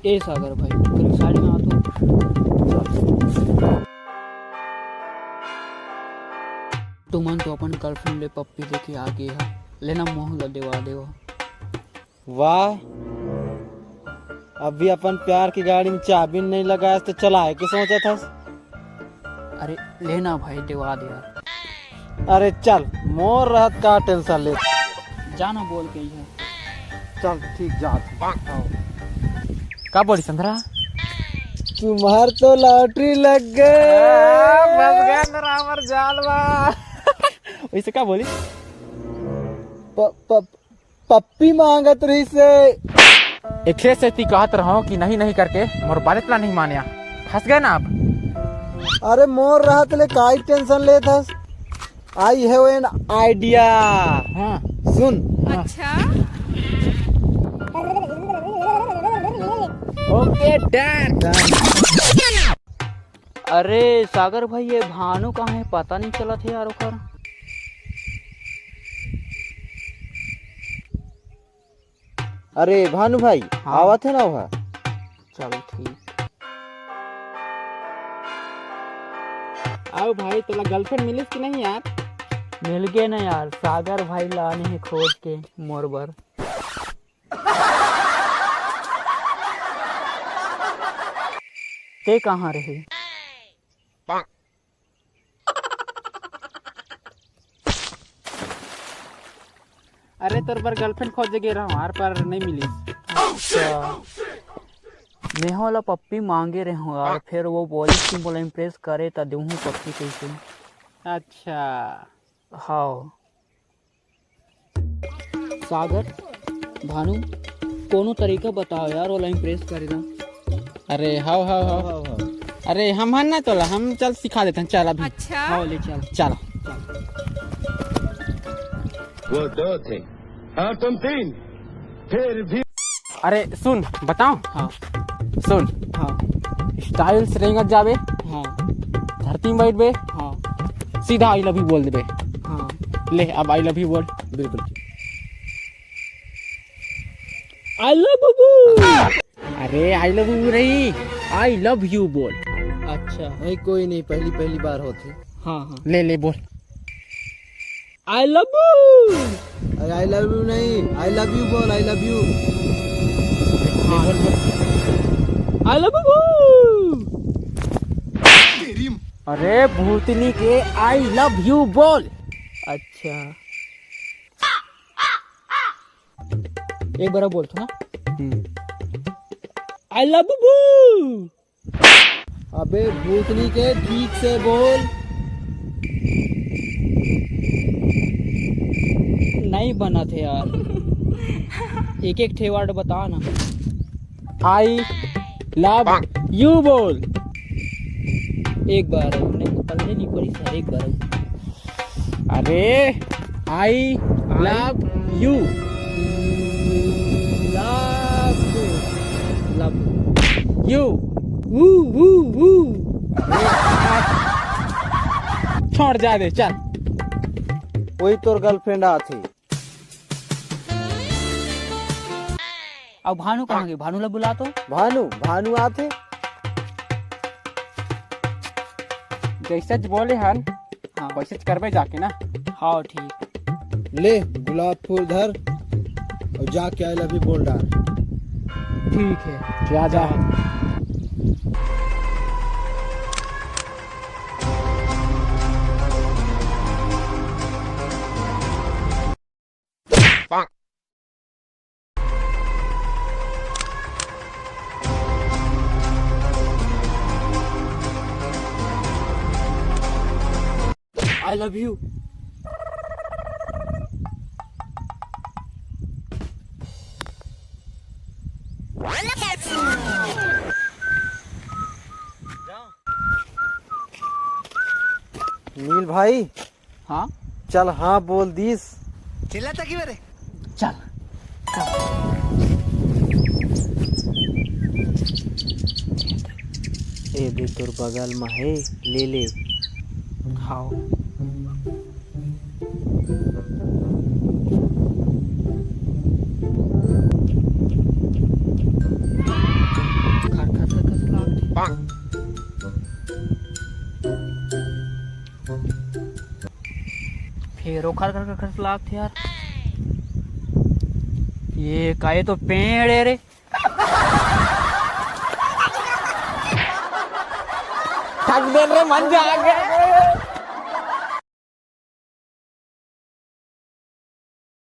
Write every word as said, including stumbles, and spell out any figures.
ए सागर भाई, तोर साड़ी में आ तो। तुमन तो अपन गर्लफ्रेंड ले पप्पी लेके आ गे हा, लेना मोह ला देवा देवा। वाह, अभी अपन प्यार की गाड़ी में चाबी नहीं लगाया तो चलाए के सोचत हस? अरे लेना भाई, देवा दे यार। अरे चल, मोर रहत का टेंशन ले। जाना बोल के ही है। चल ठीक, जा तू। का बोली संतरा? तुम्हार तो लॉटरी लग गए। आ, बस गए अंदर हमर जाल बा। वैसे का बोली? प, प, पप्पी मांगत रहिस हे। एखे सेती कहत रहूं कि नहीं नहीं करके मोर बात ला नहीं मान्या। फंस गए ना आप। अरे मोर रहत ले काई टेंशन लेत हस? I have an idea। हाँ। सुन। हाँ। अच्छा। OK, done। अरे सागर भाई, ये भानु कहाँ है, पता नहीं चलत हे यार ओकर। अरे भानु भाई, हाँ। आवत हे ना वह? चल ठीक। आओ भाई, तोला गर्लफ्रेंड मिलिस कि नहीं यार? मिल गे ना यार, सागर भाई लाने हे खोज के मोर बर। ते कहाँ रहे? अरे तोर बर गर्लफ्रेंड खोजे गे रहूं यार, पर नहीं मिली। अच्छा, मैं ओला पप्पी मांगे रहूं यार, फिर वो बोलिस कि मोला इम्प्रेस करे त देहूं पप्पी कइसे। अच्छा। हाँ। सागर, भानु, कोनो तरीका बताओ यार, ओला इम्प्रेस करे ला। अरे हाव हाव हाव। अरे हम हन ना तोला, हम चल सिखा देथन, चल अभी। अच्छा। हाँ, ले चल। चल। वो दो थे और तुम तीन, फिर भी। अरे सुन, बताओ। हाँ। सुन। हाँ। स्टाइल से रेंगत जाबे। हाँ। धरती में बैठबे। हाँ। सीधा I love you बोल देबे। हाँ। ले, अब I love you बोल। बिल्कुल। I love you। अरे I love you नहीं, I love you बोल। अच्छा। नहीं, कोई नहीं, पहली पहली बार होथे। हाँ, हाँ। ले ले बोल। I love you। अरे I love you नहीं, I love you बोल, I love you। हाँ। I love you। अरे भूतनी के I love you बोल। अच्छा। एक बार बोल तो ना। हम्म। I love you। अबे भूतनी के ठीक से बोल। नहीं बनथे यार। एक एक ठे word बता ना। I love you बोल। एक बार, नहीं, पहले नहीं पढ़ी सर, एक बार। अरे, I love you। Love। Love। You। Woo, woo, woo। छोड़ जा दे, चल। वही तोर गर्लफ्रेंड आथे। अब भानु कहाँ गे? भानु ला बुला तो। भानु, भानु आथे। जैसे ज बोले हन, हाँ। वैसे ज करबे जाके ना। हाँ, ठीक। ले, गुलाब फूल धर और जाके I love you बोल डार। ठीक है। क्या जा? I love you। नील भाई। हाँ? चल हाँ बोल दीस। चिल्लाता क्यों रे? चल। ए दे तोर बगल म हे, ले ले। खाओ। ये रोखर कर कर लागथे यार। ये काय तो पेड़ है रे। थक दे रे, मन जा गया।